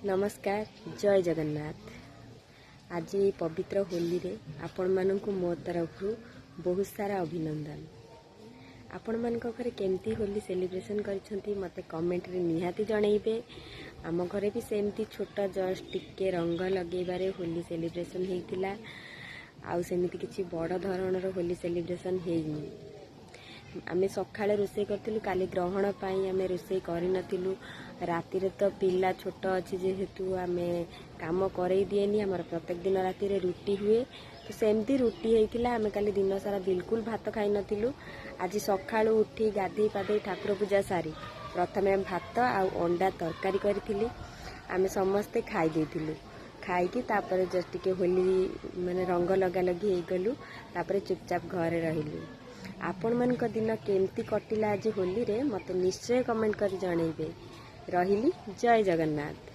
ନମସ୍କାର, ଜୟ ଜଗନ୍ନାଥ। ଆଜି ଏଇ ପବିତ୍ର ହୋଲିରେ ଆପଣମାନଙ୍କୁ ମୋ ତରଫରୁ ବହୁତ ସାରା ଅଭିନନ୍ଦନ। ଆପଣମାନଙ୍କ ଘରେ କେମିତି ହୋଲି ସେଲିବ୍ରେସନ୍ କରିଛନ୍ତି, ମୋତେ କମେଣ୍ଟରେ ନିହାତି ଜଣେଇବେ। ଆମ ଘରେ ବି ସେମିତି ଛୋଟ ଜଷ୍ଟ ଟିକେ ରଙ୍ଗ ଲଗେଇବାରେ ହୋଲି ସେଲିବ୍ରେସନ୍ ହେଇଥିଲା। ଆଉ ସେମିତି କିଛି ବଡ଼ ଧରଣର ହୋଲି ସେଲିବ୍ରେସନ୍ ହେଇନି। ଆମେ ସକାଳେ ରୋଷେଇ କରିଥିଲୁ। କାଲି ଗ୍ରହଣ ପାଇଁ ଆମେ ରୋଷେଇ କରିନଥିଲୁ। ରାତିରେ ତ ପିଲା ଛୋଟ ଅଛି ଯେହେତୁ, ଆମେ କାମ କରେଇ ଦିଏନି। ଆମର ପ୍ରତ୍ୟେକ ଦିନ ରାତିରେ ରୁଟି ହୁଏ, ତ ସେମିତି ରୁଟି ହେଇଥିଲା। ଆମେ କାଲି ଦିନ ସାରା ବିଲକୁଲ ଭାତ ଖାଇନଥିଲୁ। ଆଜି ସକାଳୁ ଉଠି ଗାଧେଇ ପାଧେଇ ଠାକୁର ପୂଜା ସାରି ପ୍ରଥମେ ଆମେ ଭାତ ଆଉ ଅଣ୍ଡା ତରକାରୀ କରିଥିଲି। ଆମେ ସମସ୍ତେ ଖାଇ ଦେଇଥିଲୁ। ଖାଇକି ତାପରେ ଜଷ୍ଟ ଟିକେ ହୋଲି ମାନେ ରଙ୍ଗ ଲଗାଲଗି ହେଇଗଲୁ। ତାପରେ ଚୁପଚାପ ଘରେ ରହିଲୁ। ଆପଣମାନଙ୍କ ଦିନ କେମିତି କଟିଲା ଆଜି ହୋଲିରେ, ମୋତେ ନିଶ୍ଚୟ କମେଣ୍ଟ କରି ଜଣେଇବେ। ରହିଲି, ଜୟ ଜଗନ୍ନାଥ।